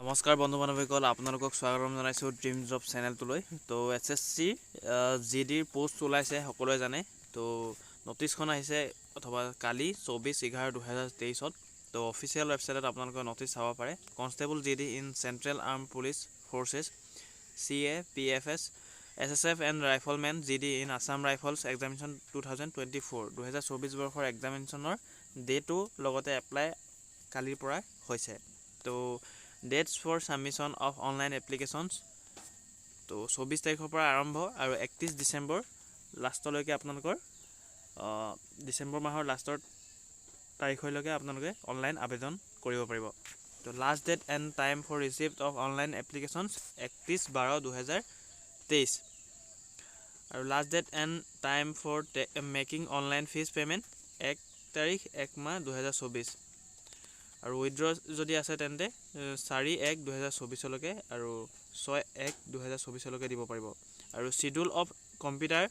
নমস্কাৰ বন্ধু বান্ধৱীসকল, আপোনালোকক স্বাগতম জনাইছোঁ ড্ৰিম জব চেনেলটোলৈ। তো এছএছচি জিডিৰ প'ষ্ট ওলাইছে, সকলোৱে জানে। তো ন'টিছখন আহিছে অথবা কালি 24/11/2023ত। তো অফিচিয়েল ৱেবছাইটত আপোনালোকে ন'টিছ চাব পাৰে। Constable GD in Central Armed Police Forces, CAPFs, SSF and Rifleman GD in Assam Rifles examination 2024। 2024 বৰ্ষৰ এক্সামিনেশ্যনৰ ডেটো লগতে এপ্লাই কালিৰ পৰাই হৈছে। তো dates for submission of online applications, তো 24 তাৰিখৰ পৰা আৰম্ভ আৰু 31 ডিচেম্বৰ লাষ্টলৈকে, আপোনালোকৰ ডিচেম্বৰ মাহৰ লাষ্টৰ তাৰিখলৈকে আপোনালোকে অনলাইন আবেদন কৰিব পাৰিব। তো last date and time for receipt of online applications 31/12/2023 আৰু last date and time for making online fees payment 1 তাৰিখ 1 মাহ 2024 আৰু উইড্ৰ যদি আছে তেন্তে 4/1/2024লৈকে আৰু 6/1/2024লৈকে দিব পাৰিব। আৰু schedule of computer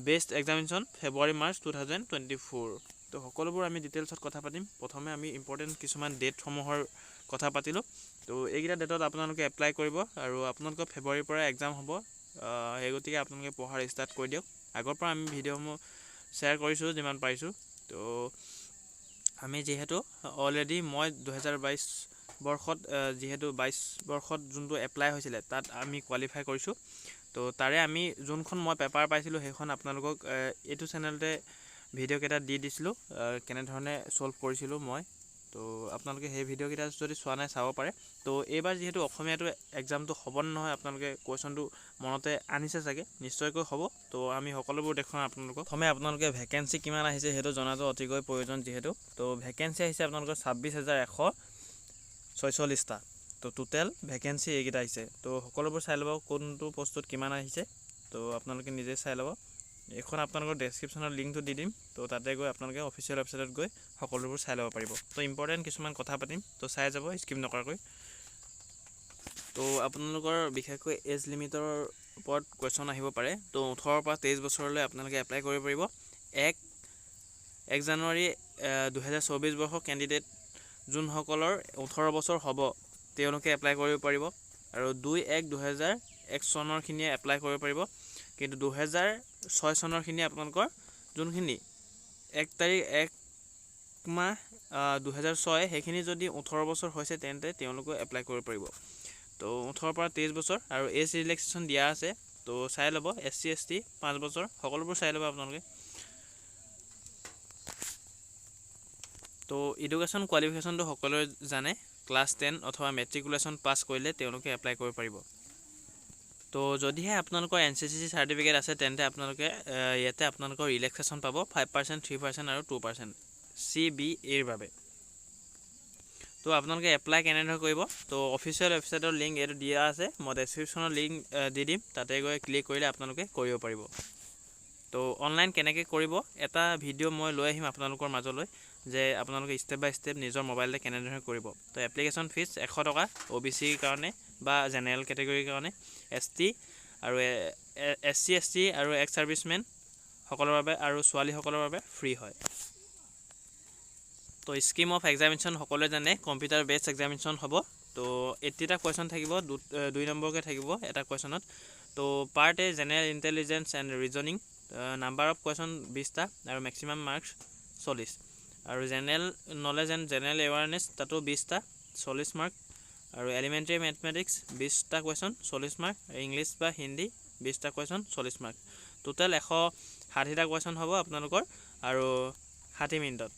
based examination February, March 2024। তো সকলোবোৰ আমি ডিটেইলছত কথা পাতিম। প্ৰথমে আমি ইম্পৰ্টেণ্ট কিছুমান ডেটসমূহৰ কথা পাতিলোঁ। তো এইকেইটা ডেটত আপোনালোকে এপ্লাই কৰিব আৰু আপোনালোকৰ ফেব্ৰুৱাৰীৰ পৰা এক্সাম হ'ব। সেই গতিকে আপোনালোকে পঢ়াৰ ষ্টাৰ্ট কৰি দিয়ক। আগৰ পৰা আমি ভিডিঅ'সমূহ শ্বেয়াৰ কৰিছোঁ যিমান পাৰিছোঁ। তো আমি যিহেতু অলৰেডি মই 2022 বৰ্ষত, যিহেতু 22 বৰ্ষত যোনটো এপ্লাই হৈছিলে তাত আমি কোৱালিফাই কৰিছোঁ। তো তাৰে আমি যোনখন মই পেপাৰ পাইছিলোঁ, সেইখন আপোনালোকক এইটো চেনেলতে ভিডিঅ'কেইটা দি দিছিলোঁ, কেনেধৰণে ছল্ভ কৰিছিলোঁ মই। তো আপোনালোকে সেই ভিডিঅ'কেইটা যদি চোৱা নাই, চাব পাৰে। তো এইবাৰ যিহেতু অসমীয়াটো এক্সামটো হ'ব নে নহয়, আপোনালোকে কুৱেশ্যনটো মনতে আনিছে চাগে, নিশ্চয়কৈ হ'ব। তো আমি সকলোবোৰ দেখুৱাম আপোনালোকক। প্ৰথমে আপোনালোকে ভেকেঞ্চি কিমান আহিছে সেইটো জনাটো অতিকৈ প্ৰয়োজন যিহেতু। তো ভেকেঞ্চি আহিছে আপোনালোকৰ 26,146টা। তো টোটেল ভেকেঞ্চি এইকেইটা আহিছে। তো সকলোবোৰ চাই ল'ব, কোনটো পষ্টত কিমান আহিছে। তো আপোনালোকে নিজে চাই ল'ব। এইখন আপোনালোকৰ ডেছক্ৰিপশ্যনৰ লিংকটো দি দিম। তো তাতে গৈ আপোনালোকে অফিচিয়েল ৱেবছাইটত গৈ সকলোবোৰ চাই ল'ব পাৰিব। তো ইম্পৰ্টেণ্ট কিছুমান কথা পাতিম, তো চাই যাব স্কিপ নকৰাকৈ। তো আপোনালোকৰ বিশেষকৈ এজ লিমিটৰ ওপৰত কুৱেশ্যন আহিব পাৰে। তো 18ৰ পৰা 23 বছৰলৈ আপোনালোকে এপ্লাই কৰিব পাৰিব। 1 1 জানুৱাৰী 2024 বৰ্ষৰ কেণ্ডিডেট যোনসকলৰ 18 বছৰ হ'ব, তেওঁলোকে এপ্লাই কৰিব পাৰিব আৰু 2/1/2001 চনৰখিনিয়ে এপ্লাই কৰিব পাৰিব। কিন্তু 2006 চনৰখিনি আপোনালোকৰ যোনখিনি 1 তাৰিখ 1 মাহ 2006, সেইখিনি যদি 18 বছৰ হৈছে, তেন্তে তেওঁলোকেও এপ্লাই কৰিব পাৰিব। তো 18ৰ পৰা 23 বছৰ আৰু এজ ৰিলেক্সেশ্যন দিয়া আছে, তো চাই ল'ব। এছ চি, এছ টি 5 বছৰ, সকলোবোৰ চাই ল'ব আপোনালোকে। তো এডুকেশ্যন কোৱালিফিকেশ্যনটো সকলোৱে জানে, ক্লাছ 10 অথবা মেট্ৰিকুলেশ্যন পাছ কৰিলে তেওঁলোকে এপ্লাই কৰিব পাৰিব। তো যদিহে আপোনালোকৰ এনচিচি চাৰ্টিফিকেট আছে, তেন্তে আপোনালোকে ইয়াতে আপোনালোকৰ ৰিলেক্সেশ্যন পাব 5%, 3% আৰু 2% চিবিএৰ বাবে। তো আপোনালোকে এপ্লাই কেনেদৰে কৰিব? তো অফিচিয়েল ৱেবছাইটৰ লিংক এইটো দিয়া আছে, মই ডেছক্ৰিপশ্যনৰ লিংক দি দিম, তাতে গৈ ক্লিক কৰিলে আপোনালোকে কৰিব পাৰিব। তো অনলাইন কেনেকৈ কৰিব, এটা ভিডিঅ' মই লৈ আহিম আপোনালোকৰ মাজলৈ যে আপোনালোকে ষ্টেপ বাই ষ্টেপ নিজৰ মোবাইলতে কেনেধৰণে কৰিব। তো এপ্লিকেশ্যন ফিজ 100 টকা অ'বিচিৰ কাৰণে বা জেনেৰেল কেটেগৰীৰ কাৰণে, এছ টি আৰু এছ চি, এছ টি আৰু এক্স ছাৰ্ভিচমেন সকলৰ বাবে আৰু ছোৱালীসকলৰ বাবে ফ্ৰী হয়। তো স্কিম অফ এক্সামিনেশ্যন সকলোৱে জানে, কম্পিউটাৰ বেছড এক্সামিনেশ্যন হ'ব। তো 80টা কুৱেশ্যন থাকিব, 2 নম্বৰকৈ থাকিব এটা কুৱেশ্যনত। তো part A general intelligence and reasoning, number of question 20টা আৰু মেক্সিমাম মাৰ্কছ 40 আৰু general knowledge and general awareness, তাতো 20টা, 40 মাৰ্ক আৰু এলিমেণ্টেৰী মেথমেটিক্স 20টা কুৱেশ্যন, 40 মাৰ্ক, ইংলিছ বা হিন্দী 20টা কুৱেশ্যন, 40 মাৰ্ক। টোটেল 160টা কুৱেশ্যন হ'ব আপোনালোকৰ আৰু 60 মিনিটত,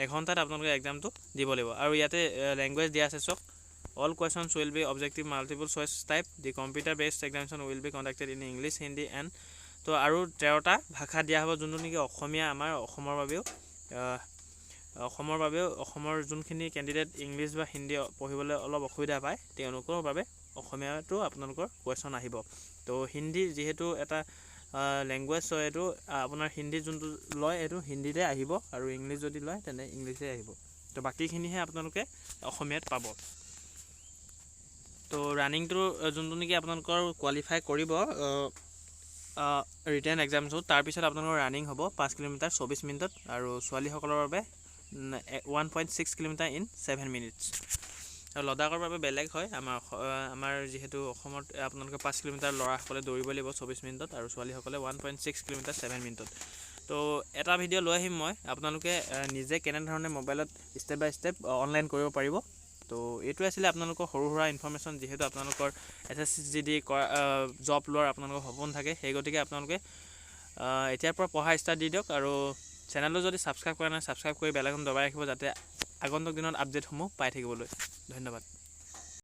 এঘণ্টাত আপোনালোকে এক্সামটো দিব লাগিব। আৰু ইয়াতে লেংগুৱেজ দিয়া আছে চাওক। All questions will be objective multiple choice type. The computer based examination will be conducted in English, Hindi and, তো আৰু 13টা ভাষা দিয়া হ'ব, যোনটো নেকি অসমীয়া, আমাৰ অসমৰ বাবেও, অসমৰ যোনখিনি কেণ্ডিডেট ইংলিছ বা হিন্দী পঢ়িবলৈ অলপ অসুবিধা পায়, তেওঁলোকৰ বাবে অসমীয়াটো আপোনালোকৰ কুৱেশ্যন আহিব। তো হিন্দী যিহেতু এটা লেংগুৱেজ হয়, এইটো আপোনাৰ হিন্দী যোনটো লয় এইটো হিন্দীতে আহিব আৰু ইংলিছ যদি লয় তেন্তে ইংলিছে আহিব। তো বাকীখিনিহে আপোনালোকে অসমীয়াত পাব। তো ৰানিংটো যোনটো নেকি আপোনালোকৰ কোৱালিফাই কৰিব ৰিটেন এক্সামটো, তাৰপিছত আপোনালোকৰ ৰানিং হ'ব 5 কিলোমিটাৰ 24 মিনিটত আৰু ছোৱালীসকলৰ বাবে 1.6 kilometre in 7 minutes. আৰু লাডাখৰ বাবে বেলেগ হয়। আমাৰ যিহেতু অসমত আপোনালোকে 5 কিলোমিটাৰ ল'ৰাসকলে দৌৰিব লাগিব 24 মিনিটত আৰু ছোৱালীসকলে 1.6 কিলোমিটাৰ 7 মিনিটত। তো এটা ভিডিঅ' লৈ আহিম মই, আপোনালোকে নিজে কেনেধৰণে মোবাইলত ষ্টেপ বাই ষ্টেপ অনলাইন কৰিব পাৰিব। তো এইটোৱে আছিলে আপোনালোকৰ সৰু সুৰা ইনফৰ্মেশ্যন। যিহেতু আপোনালোকৰ এছএছচি জি ডি কৰা, জব লোৱাৰ আপোনালোকৰ সপোন থাকে, সেই গতিকে আপোনালোকে এতিয়াৰ পৰা পঢ়া ষ্টাৰ্ট দি দিয়ক আৰু চেনেলটো যদি ছাবস্ক্ৰাইব কৰা নাই, ছাবস্ক্ৰাইব কৰি বেল আইকন দবাই ৰাখিব, যাতে আগন্তুক দিনত আপডেটসমূহ পাই থাকিবলৈ। ধন্যবাদ।